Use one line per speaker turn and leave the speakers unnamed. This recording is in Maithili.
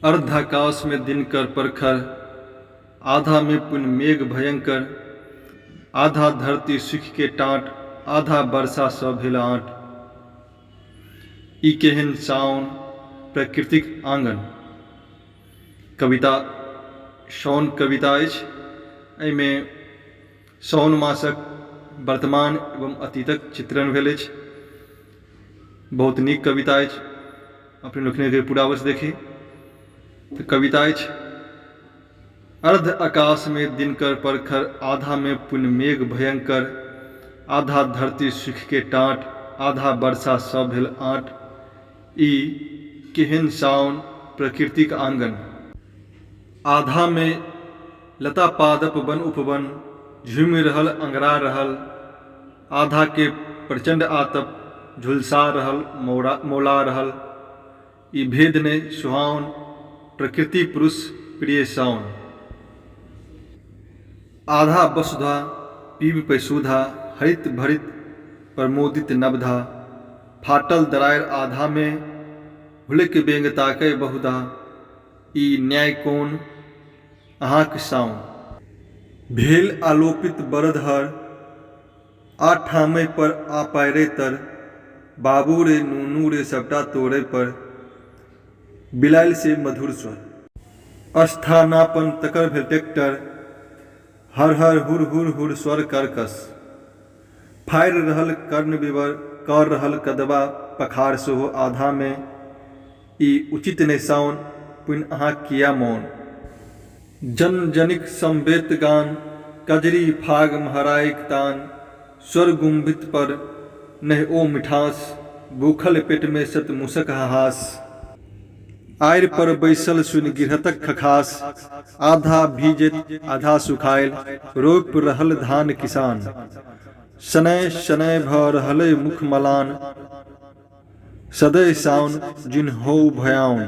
अर्धाकाशमे दिनकर प्रखर, आधामे पुनि मेघ भयंकर, आधा धरती सुखिके टाँट, आधा वर्षासँ भेल आँट। ई केहन साओन प्रकृतिक आँगन। कविता साओन कविता अछि। एहिमे साओन मासक वर्तमान एवं अतीतक चित्रण भेल अछि। बहुत नीक कविता अछि। अपने लोकनिके पूरा अवश्य देखी। तऽ कविता अछि, अर्ध आकाशमे दिनकर प्रखर, आधामे पुनि मेघ भयंकर, आधा धरती सुखिके टाँट, आधा वर्षासँ भेल आँट। ई केहन साओन प्रकृतिक आँगन। आधामे लता पादप वन उपवन, झूमि रहल अँगड़ा रहल, आधाके प्रचण्ड आतप झुलसा रहल मौला रहल। ई भेद नहि सुहाओन प्रकृति पुरुष प्रिय साओन। आधा वसुधा पीब पैसुधा, हरित भरित प्रमोदित नवधा, फाटल दरारि आधामे हुलकि बेंग ताकय बहुधा, ई न्याय कोन अहाँक साओन। भेल आलोपित बरद हर, आ ठामहि पर आ पाएरे तर, बाबू रे नूनू रे सबटा तोरे पर, बिलायल से मधुर स्वर। स्थानापन्न तकर भेल टेक्टर, हर हर हुर हुर हुर स्वर कर्कश। फाड़ि रहल कर्ण विवर, कऽ रहल कदबा पखार सेहो आधामे, ई उचित नहि साओन, पुनि अहाँ किए मौन। जन जनिक समवेत गान, कजरी फाग महराइक तान, स्वर गुम्भित पर नहि ओ मिठास, भूखल पेटमे सत मूसक हहास। आड़ि पर बैसल सुनि गिरहतक खखास, आधा भीजैत आधा सुखायल, रोपि रहल धान किसान। शनैः शनैः भऽ रहलै मुख मलान, सदय साओन जुनि होउ भयाउन।